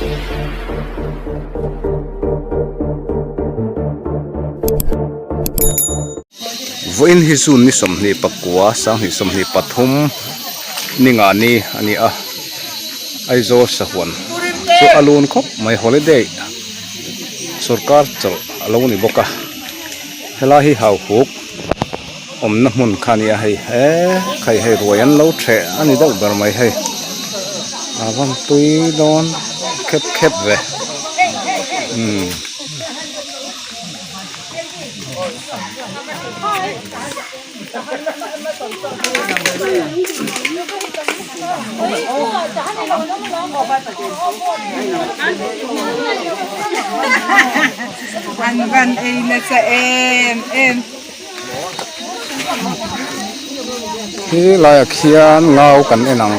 Vawiin hi June ni 24 2023 ni nga ni a ni a Aizawl sahuan chu a lun khawp mai holiday sorkar chawlh a lo ni bawk a helai hi hauhuk awmna hmun kha a ni a hei he khai hei ruai an lo theh a ni deuh ber mai hei a van tui dawn khep khep ve umm. An van ei nasa em em. Khi laiah khian ngau kan en ang.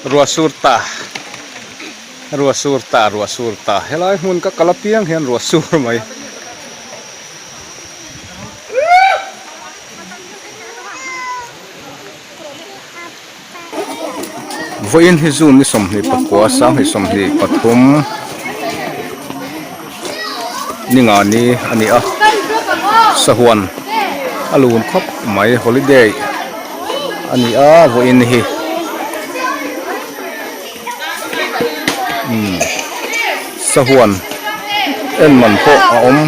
Ruah sur ta ruah sur ta ruah sur ta helai hmun ka kal apiang hian ruah sur mai. Vawiin hi June ni 24 2023 ni nga ni a ni a sahuan a lun khawp mai holiday a ni a vawiin hi umm sahuan en man pawh a awm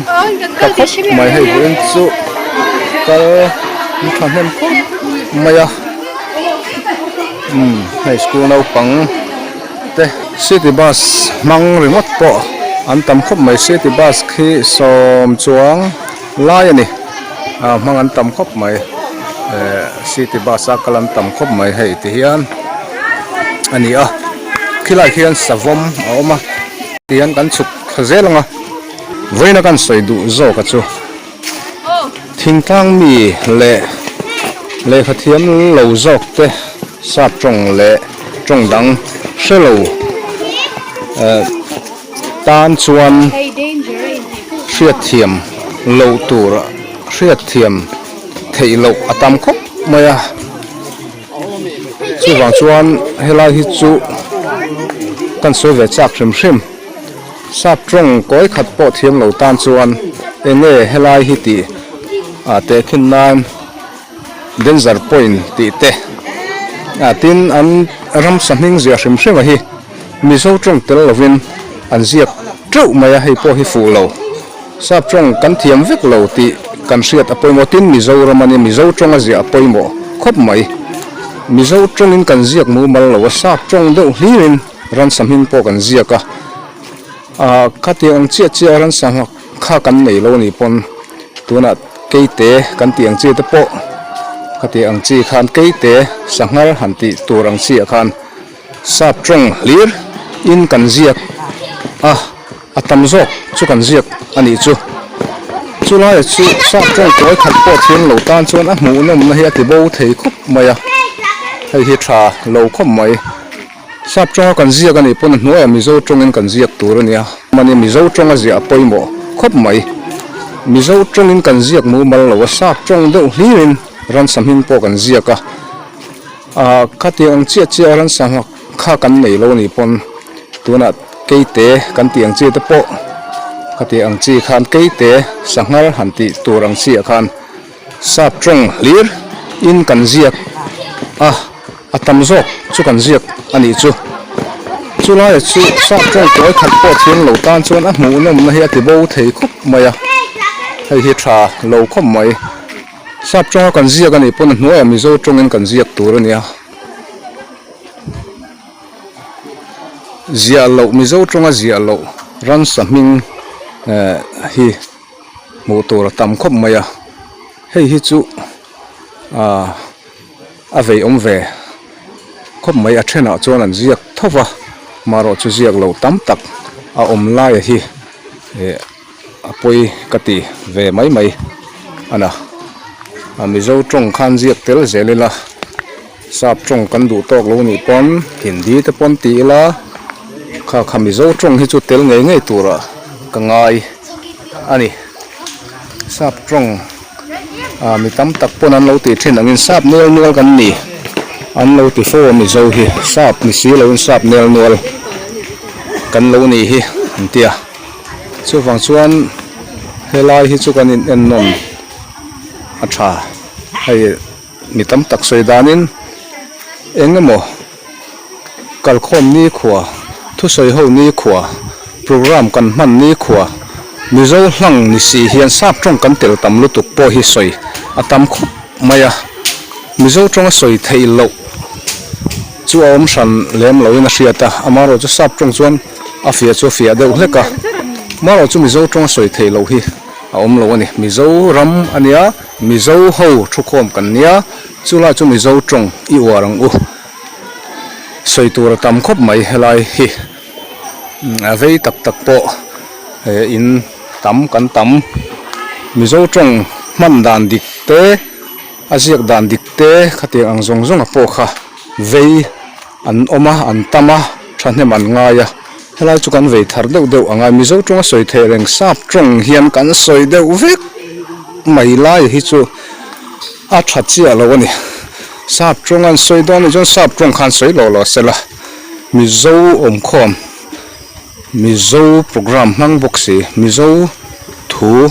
ta khawp mai hei vawiin chu kal an thahnem khawp mai a umm hei school naupang te city bus hmang ringawt pawh an tam khawp mai city bus khi sawm chuang lai a ni ah hmang an tam khawp mai eh city bus a kal an tam khawp mai hei ti hian a ni a khilai khian savawm a awm a tihian kan chhuk thla zel ang a vawiin a kan sawi duh zawk a chu thingtlang mi leh lehkha thiam lo zawk te sap tawng leh tawng dang hre lo eh tan chuan hriatthiam loh tur hriatthiam theih loh a tam khawp mai a chuvang chuan helai hi chu kan sawi ve chak hrim hrim sap tawng kawi khat pawh thiam lo tan chuan eng nge helai hi tih ah tehkhin nan danger point tih te ah tin an ramsa hming zia hrim hrim a hi mizo tawng tel lovin an ziak teuh mai a hei pawh hi fuh lo. Sap tawng kan thiam vek lo tih kan hriat a pawimawh tin Mizoram a nia Mizo tawng a ziah a pawimawh khawp mai. Mizo tawngin kan ziak mumal lo a sap tawng deuh hlirin ransa hming pawh kan ziak a. Ahh khatiang ang chiah chiah ransa kha kan nei lo a nih pawn tunah keite kan tih ang chi te pawh khatiang ang chi khan keite sanghal han tih tur ang chiah khan sap tawng hlir in kan ziak a. A tam zawk chu kan ziak a nih chu. Chulaiah chu sap tawng kawi khat pawh thiam lo tan chuan a hmuhnawmna hi a ti bo thei khawp mai a, hei hi tha lo khawp mai. Sap tawnga kan ziak a nih pawn a hnuaiah Mizo tawngin kan ziak tur a nia. Mahni Mizo tawnga ziah a pawimawh khawp mai. Mizo tawngin kan ziak mumal lo a, sap tawng deuh hlirin ransa hming pawh kan ziak a. Ahh khatiang ang chiah chiah ransa kha kan nei lo a nih pawn tunah keite kan tih ang chi te pawh khati ang chi khan keite sanghal han tih tur ang chi ah khan sap tawng hlir in kan ziak a a tam zawk chu kan ziak a nih chu chulaiah chu sap tawng kawi khat pawh thiam lo tan chuan a hmuhnawmna hi a ti bo thei khawp mai a hei hi tha lo khawp mai. Sap tawnga kan ziak a nih pawn a hnuaiah Mizo tawngin kan ziak tur a nia. Ziah loh Mizo tawnga ziah loh ransa hming eh hi Hmuh tur a tam khawp mai a hei hi chu ah a vei awm ve khawp mai a thenah chuan an ziak tho va marawh chu ziak lo tam tak a awm laia hi eh a pawi ka ti ve mai mai a na a mizo tawng khan ziak tel zel ila sap tawng kan duh tawk lo nih pawn hindi te pawn ti ila kha kha mizo tawng hi chu tel ngei ngei turah ka ngai. a ni sap tawng ah mi tam tak pawn an lo tih thin angin sap nel nual kan ni an lo ti fo a mizo hi sap ni si loin sap nel nual kan lo nih hi an ti a chuvang chuan helai hi chu kan in en nawm a tha hei mi tam tak sawi danin eng emaw Kalkhawm nikhua, thusawi ho nikhua, program kan hman nikhua, Mizo hlang ni si hian sap tawng kan tel tam lutuk pawh hi sawi a tam khawp mai a, Mizo tawnga sawi theih loh chu a awm hran lem loin a hriat a, amaherawh chu sap tawng chuan a fiah chu a fiah deuh hlek a, amaherawh chu Mizo tawnga sawi theih loh hi a awm lo a ni, Mizoram a nia, Mizo ho thukhawm kan nia, chulai chu Mizo tawng i uar ang u. Sawi tur a tam khawp mai helai hi a vei tak tak pawh in tam kan tam Mizo tawng hman dan dik te a ziak dan dik te khatiang ang zawng zawng a pawh kha vei an awm a an tam a thahnem an ngai a helai chu kan vei thar deuh deuh ang a Mizo tawnga sawi theih reng sap tawng hian kan sawi deuh vek mai lai hi chu a tha chiah lo a ni. Sap tawng an sawi dawn anih chuan sap tawng khan sawi lo lo sela Mizo awmkhawm Mizo program hmang bawk si Mizo thu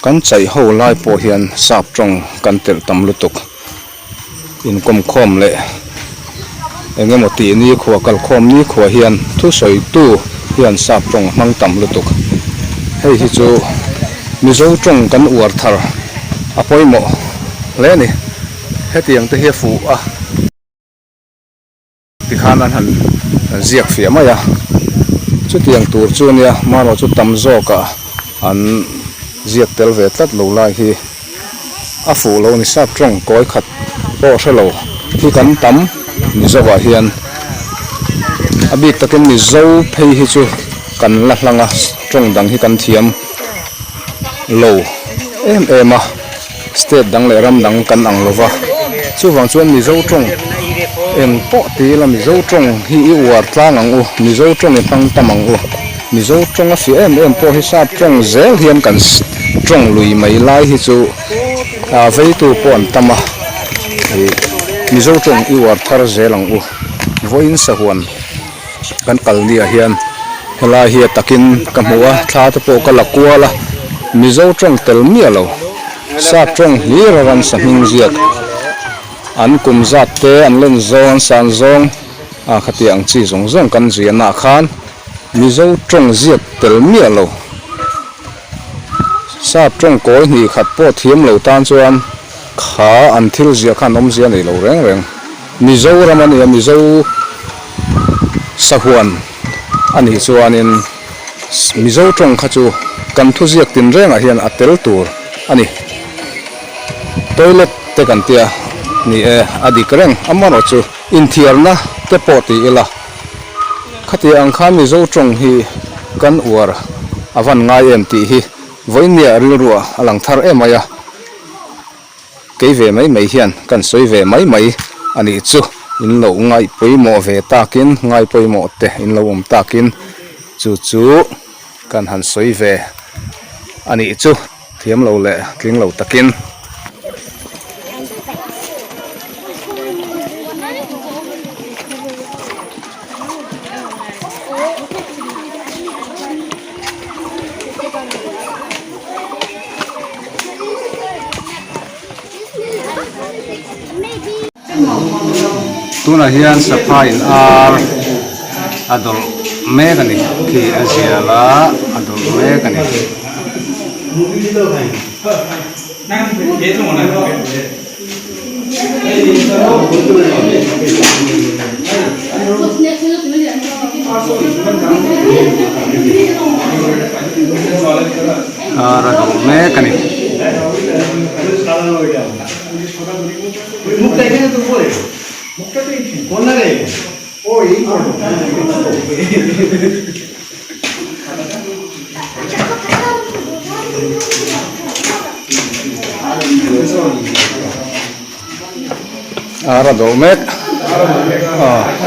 kan chaih ho lai pawh hian sap tawng kan telh tam lutuk inkawmkhawm leh eng emaw tih nikhua kalkhawm nikhua hian thusawi tu hian sap tawng hmang tam lutuk hei hi chu Mizo tawng kan uar thar a pawimawh hle a ni. Hetiang te hi a fuh a. Tikhan an han ziak fiah mai a. Chutiang tur chu ania hmanraw chu tam zawkah an ziak tel ve tlat lo lai hi a fuh lo a ni. Sap tawng kawi khat pawh hre lo hi kan tam Mizoah hian a bik takin Mizo phei hi chu kan la hlang a tawng dang hi kan thiam lo em em a. State dang leh ram dang kan ang lova, chuvang chuan Mizo tawng eng pawh ti ila Mizo tawng hi i uar tlang ang u, Mizo tawng i hmang tam ang u, Mizo tawng a fiah em em pawh hi sap tawng zel hian kan tawng lui mai lai hi chu a veitu pawh an tam a, ih Mizo tawng i uar thar zel ang u, vawiin sahuan kan kal ni ah hian helai hi a takin ka hmu a thla te pawh ka la kual a mizo tawng tel miah lo sap tawng hlir a ransa hming ziak an kum zat te an len zawng an san zawng a khatiang ang chi zawng zawng kan ziahna ah khan mizo tawng ziak tel miah lo sap tawng kawi hnih khat pawh thiam lo tan chuan kha an thil ziah khan awmzia nei lo reng reng. Mizoram a nia Mizo sahuan a nih chuanin Mizo tawng kha chu kan thuziak tinrengah hian a tel tur a ni. Toilet te kan tia ni e a dik reng amaherawh chu inthiarna te pawh ti ila khatiang ang khan Mizo tawng hi kan uar a van ngai em tih hi vawinia rilruah a lang thar em mai a. Kei ve mai mai hian kan sawi ve mai mai a nih chu, in lo ngaih pawimawh ve takin, ngai pawimawh te in lo awm takin chu chu kan han sawi ve a nih chu, thiam lo leh tling lo takin. Tunah hian sapha in ar a dawlh mek a ni khi a zial a a dawlh mek a ni. Ar a dawh mek a ni. Ar a dawh mek aw.